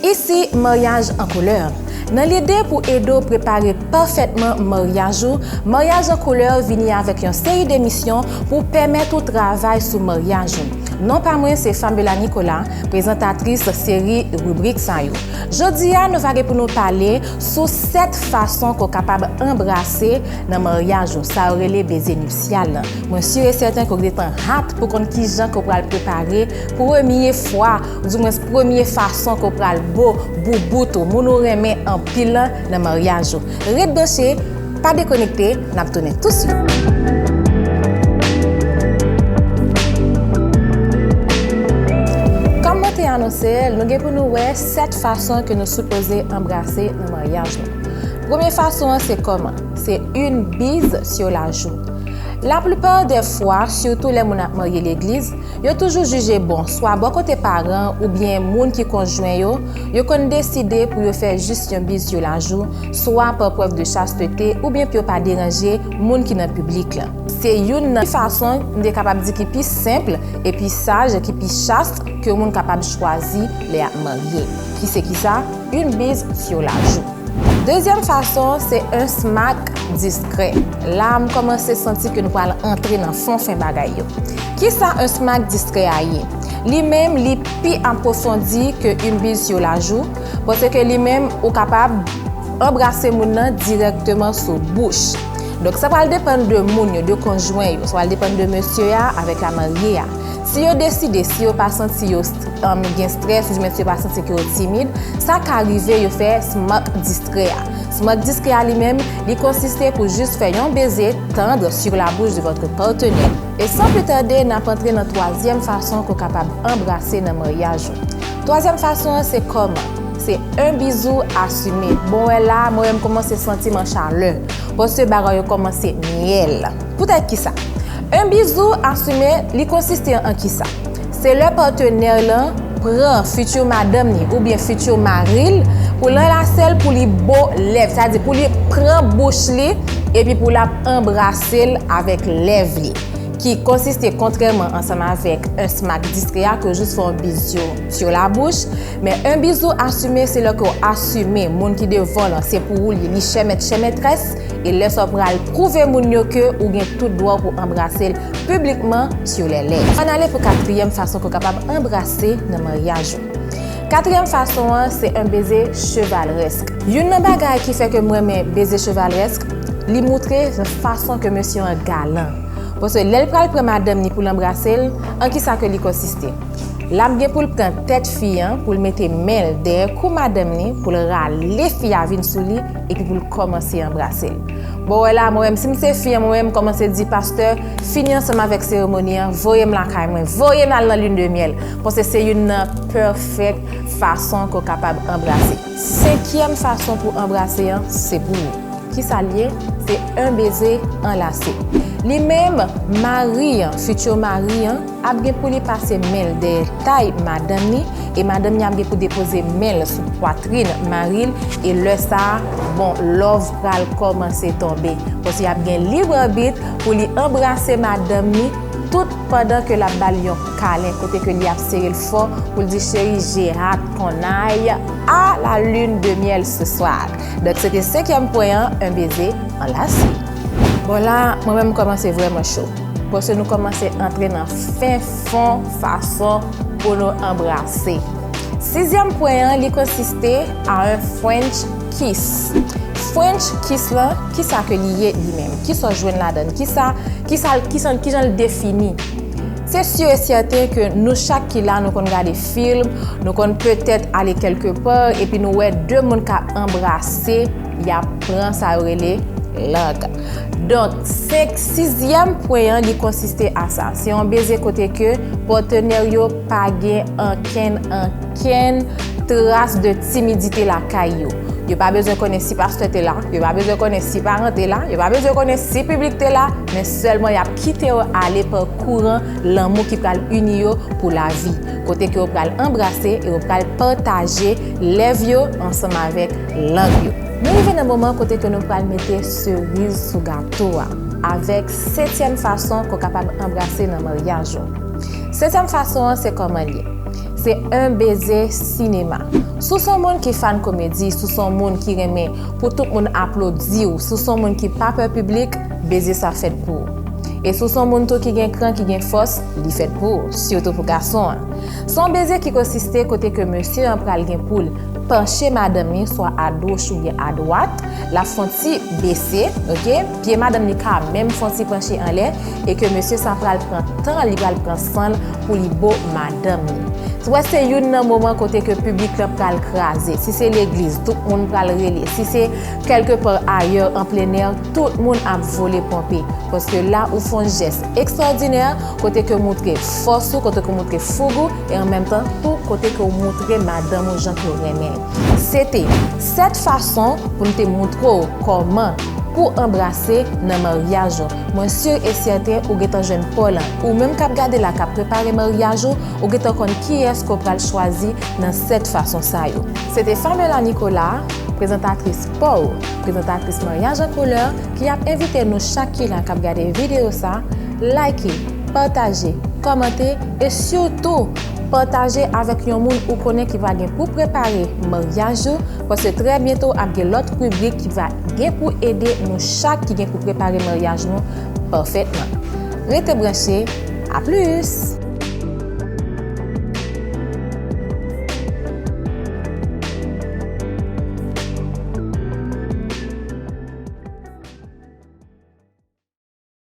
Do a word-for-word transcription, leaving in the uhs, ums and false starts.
Isi, maryaj an koulè. Nan lide pou ede w prepare pafètman maryaj ou, Maryaj an koulè vini avèk yon seri de misyon pou pèmèt ou travay sou maryaj ou. Non pa mwen se Fabiola Nicolas, prezantatris seri ribrik sa yo. Jodi a, nou va gen pou nou pale sou sèt fason ke w kapab anbrase nan maryaj ou, sa yo rele beze nipsyal lan. Mwen si e sèten ke w gentan hat pou konn kijan ke w pral prepare premye fwa, oudimwens premye fason ke w pral bo boubout ou, moun ou renmen anpil lan nan maryaj ou. Ret branche, pa dekonekte, n ap tounen touswit. Kòm mwen te anonse l, nou gen pou nou wè sèt fason ke nou sipoze anbrase nan maryaj nou. Premye fason an se kòman? Se une bise sur la joue. Laplipa dè fwa, sitou lè moun ap marye legliz, yo toujou jije bon, swa bò kote paran oubyen moun ki konjwen yo, yo konn deside pou yo fè jis yon bise sur la joue, swa pa prèv de chastete oubyen pou yo pa deranje moun ki nan piblik lan. Se youn nan fason, m te kapab di, ki pi senp e pi saj, ki pi chas ke yon moun kapab chwazi lè y ap marye. Ki se kisa? Une bise sur la joue. Dezyèm fason, se un smack discret. La, m kòmanse santi ke nou pral antre nan fon fen bagay yo. Kisa un smack discret a ye? Li menm, li pi apwofondi ke une bise sur la joue, paske li menm, ou kapab anbrase moun nan dirèkteman sou bouch. Donk, sa pral depann de moun yo, de konjwen yo, sa pral depann de mesye a avèk la marye a. Si yo deside, si yo pa santi yo, um, gen strès, oudimwens si yo pa santi ke yo timid, sa ka rive yo fè smack discret a. Smack discret a li menm, li konsiste pou jis fè yon beze tendre sur la bouche de votre partenaire. E san pli tade, n ap antre nan twazyèm fason ke w kapab anbrase nan maryaj ou. Twazyèm fason an se kòman? Se un bisou assumé. Bon, wè la, mwen menm kòmanse santi m an chalè. Paske bagay yo kòmanse myèl. Poutèt kisa? Un bisou assumé, li konsiste an kisa? Se lè patenè lan pran fiti madanm li oubyen fiti mari l pou l anlase l, pou li bo lèv, sètadi pou li pran bouch li epi pou l ap anbrase l avèk lèv li, ki konsiste kontrèman ansanm avèk un smack discret a ke jis fè yon bisou sur la bouche, men un bisou assumé se lè ke w asime moun ki devan w lan se pou ou li, li chè mèt chè mètrès, e lè sa w pral pwouve moun yo ke ou gen tout dwa pou anbrase l piblikman sur les lèvres. Ann ale pou katriyèm fason ke w kapab anbrase nan maryaj ou. Katriyèm fason an se un baiser chevaleresque. Youn nan bagay ki fè ke m renmen beze chevaleresque, li moutre fason ke mesye an galan. Paske lè l pral pran madanm ni pou l anbrase l, an kisa ke li konsiste? L ap gen pou l pran tèt fi an, pou l mete men l dèyè kou madanm ni, pou l rale fi a vin sou li, epi pou l kòmanse anbrase l. Bon, wè la, mwen menm, si m se fi an, mwen menm, m kòmanse di pastè, fini ansanm avèk seremoni an, voye m lakay mwen, voye m al nan lune de miel. Paske se youn nan perfect fason ke w kapab anbrase. Senkyèm fason pou anbrase an, se pou ou. Kisa l ye? Se un baiser enlacé. Li menm, mari an, fiti mari an, ap gen pou li pase men l dèyè tay madanm ni, e madanm ni ap gen pou depoze men l sou pwatrin mari l, e lè sa a, bon, love pral kòmanse tonbe. Paske y ap gen lib anbit pou li anbrase madanm ni, tout pandan ke l ap ba l yon kalen, kote ke li ap sere l fò pou l di, chérie, j'ai hâte qu'on aille à la lune de miel ce soir. Donk, se te senkyèm pwen an, un baiser enlacé. Bon, la, mwen menm, m kòmanse vrèman cho. Paske nou kòmanse antre nan fen fon fason pou nou anbrase. Sizyèm pwen an, li konsiste a un French kiss. French kiss lan, kisa ke li ye li menm? Kisa w jwenn ladan l? Kisa, kisa, kisa, kijan l defini? Se si e sèten ke nou chak ki la, nou konn gade fim, nou konn petèt ale kèlke pa, epi nou wè de moun k ap anbrase, y ap pran sa yo rele lang. Donk, senk, sizyèm pwen an, li konsiste a sa. Se yon beze kote ke patenè yo pa gen ankenn, ankenn tras de timidite lakay yo. Yo pa bezwen konnen si pastè te la, yo pa bezwen konnen si paran te la, yo pa bezwen konnen si piblik te la, men sèlman y ap kite yo ale pa kouran lanmou ki pral ini yo pou lavi, kote ke yo pral anbrase e yo pral pataje lèv yo ansanm avèk lang yo. Nou rive nan moman kote ke nou pral mete seriz sou gato a, avèk setyèm fason ke w kapab anbrase nan maryaj ou. Setyèm fason an, se kòman l ye. Se yon beze sinema. Si w se yon moun ki fan komedi, si w se yon moun ki renmen pou tout moun aplodi w, si w se yon moun ki pa pè piblik, beze sa fèt pou ou. E si w se yon moun tou ki gen kran, ki gen fòs, li fèt pou ou, sitou pou gason an. Se yon beze ki konsiste kote ke mesye an pral gen pou l panche madanm li, swa agoch oubyen adwat, l ap fè yon ti bese, oke? Pye madanm li ka menm fè yon ti panche anlè, e ke mesye sa pral pran tan, li pral pran san l pou li bo madanm li. Ou wè se youn nan moman kote ke piblik lan pral kraze. Si se legliz, tout moun pral rele. Si se kèlke pa ayè, an plenè, tout moun ap vole ponpe. Paske la ou fè yon jès ekstwòdinè, kote ke w moutre fòs ou, kote ke w moutre foug ou, e an menm tan tou kote ke w moutre madanm ou jan ke w renmen l. Se te sèt fason pou n te moutre w kòman pou anbrase nan maryaj ou. Mwen si e sèten ou gentan jwenn pa w lan. Ou menm k ap gade la, k ap prepare maryaj ou, ou gentan konn kiyès ke w pral chwazi nan sèt fason sa yo. Se te Famela Nicolas, prezantatris pa w, prezantatris Maryaj an Koulè, ki ap envite nou chak ki la k ap gade videyo sa, like, pataje, kòmante e sitou pataje avèk yon moun ou konnen ki va gen pou prepare maryaj ou, paske trè byento ap gen lòt ribrik ki va gen pou ede nou chak ki gen pou prepare maryaj nou pafètman. Rete branche, a plis!